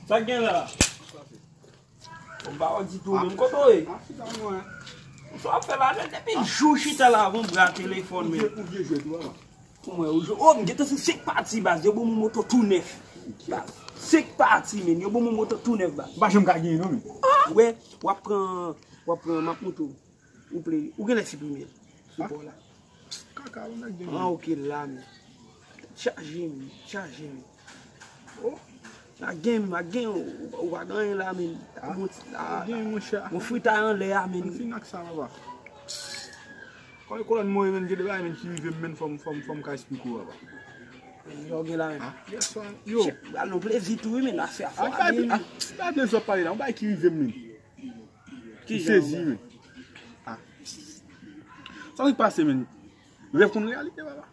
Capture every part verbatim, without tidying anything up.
Sa k gen la? Bon, ba w di tou menm kote w ye. Sa w ap fè la, depi jou chita la avè yon bra telefòn men. Ou vye jwèt ou a. Pou mwen, ou jwe. Oh, m gentan sou senk pati, baz. Yo ban mwen moto tou nèf. Baz. Senk pati, men. Yo ban mwen moto tou nèf, baz. Ou pa janm ka genyen, non, men. Ah, wè, w ap pran, w ap pran, m ap montre w. Ou ple, ou genlè siprime l sou pa w la. Kaka, ou nèg gen. Ah, ok, la, men. Chaje, men. Chaje, men. Oh. A gen, a gen, ou, ou pa gen anyen la, men. Ah, bon, ti, la, gen, monchè. Bon, fritay anlè a, men. Ann fin ak sa, papa. Kòm kolòn mwen, men, gen de bagay, men, ki rive m, men, fò m, fò m, fò m ka esplike w, papa. Yo gen la, men. Ah, yes, sir. Yo. Chè, pral nan plezi tou, wi, men, afè a fò. Ah, pa, men, ah, pa de zòt pale la, yon bagay ki rive m, men. Ki jan, sezi, men. Ah. Sa ki pase, men? Rèv konn reyalite, papa.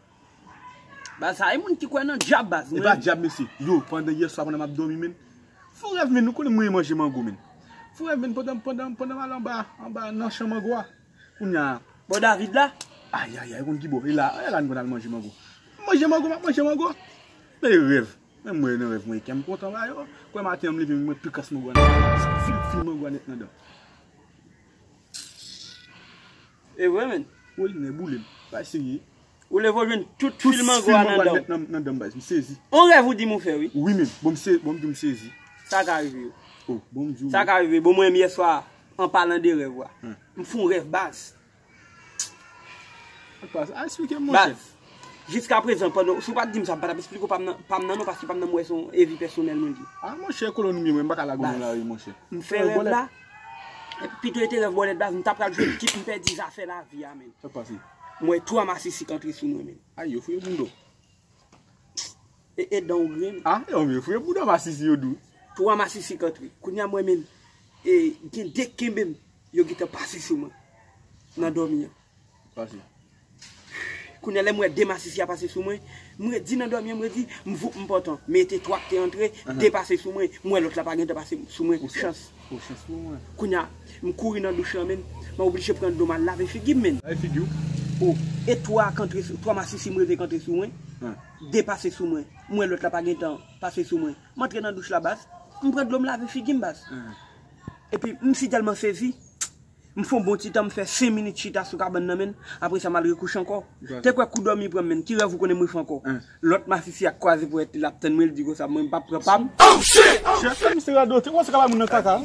Baz, sa e moun ki kwè nan dyab, baz. E pa dyab, mesye. Yo, pandan yè swa, pandan m ap dòmi, men. Fon rèv, men, nou konnen mwen manje mango, men. Fon rèv, men, pandan, pandan, pandan m al anba, anba nan chan mango a. Kounye a. Bò David la? Ayayay, konn ki bò. E la, e la n konn al manje mango. Manje mango, m ap manje mango. Men rèv. Men mwen nan rèv, mwen kè m kontan ba yo. Kwè maten an m leve, mwen pikas mango a nan. Fil, fil mango a nèt nan dan. E vre, men. Wi, nèg boule m. Pa serye. Ou leve w jwenn tout fil mango a nan dan w. Tout fil mango a nèt nan, nan dan m, baz. M sezi. On rèv ou di m ou fè, wi. Wi, men. Bon, m se, bon, m di w m sezi. Sa ka rive yo. Oh, bon, m di w. Sa ka rive. Bon, mwen menm yè swa, an palan de rèv, wa. Hmm. M fè on rèv, baz. Sa k pase? A, esplike m, monchè. Baz, jiskaprezan, pandan, si w pa t di m sa, m pa t ap esplike w pa m nan, pa m nan non, paske pa m nan m wè se yon evi pèsonèl mwen li. A, monchè, kolòn ou ye, mwen m pa ka lage w nan lari, monchè. M fè rèv la. Epi pito e te rèv bòlèt, baz, m t ap pral jwe kit m pèdi zafè lavi a, men. Sa k pase? M wè twa masisi k antre sou mwen, men. Ay, yo fouye bouda w. E, e dan w griyen. A, yo, men fouye bouda masisi yo di w. Twa masisi k antre. Kounye a mwen menm, e, gen de k kenbe m. Yo gentan pase sou mwen. Nan dòmi an. Pase. Kounye a lè m wè de masisi a pase sou mwen, m redi nan dòmi an, m redi, m voup m pòtan. Mete twa k te antre, de pase sou mwen. M wè lòt la pa gentan pase sou mwen. Chans. O, chans pou mwen. Kounye a, m kouri nan douch lan, men, m oblije pran dlo m al lave figi m, men. Lave figi w? O, e twa k antre sou, twa masisi m reve k antre sou mwen. An. De pase sou mwen. M wè lòt la pa gentan pase sou mwen. M antre nan douch la, baz. M pran dlo m lave figi m, baz. An. Epi, m si tèlman sezi. M fè on bon ti tan, m fè senk minit chita sou kabann nan, men. Apre sa, m al rekouche ankò. Te kwè kou dòmi pran m, men. Ki rèv ou konnen mwen fè ankò? Lòt masisi a k kwaze ponyèt li, l ap tann mwen, l di konsa, mwen m p ap pran pa m. Oh, shit! Oh, shit! Misye radote, w panse ka bay moun nan kaka?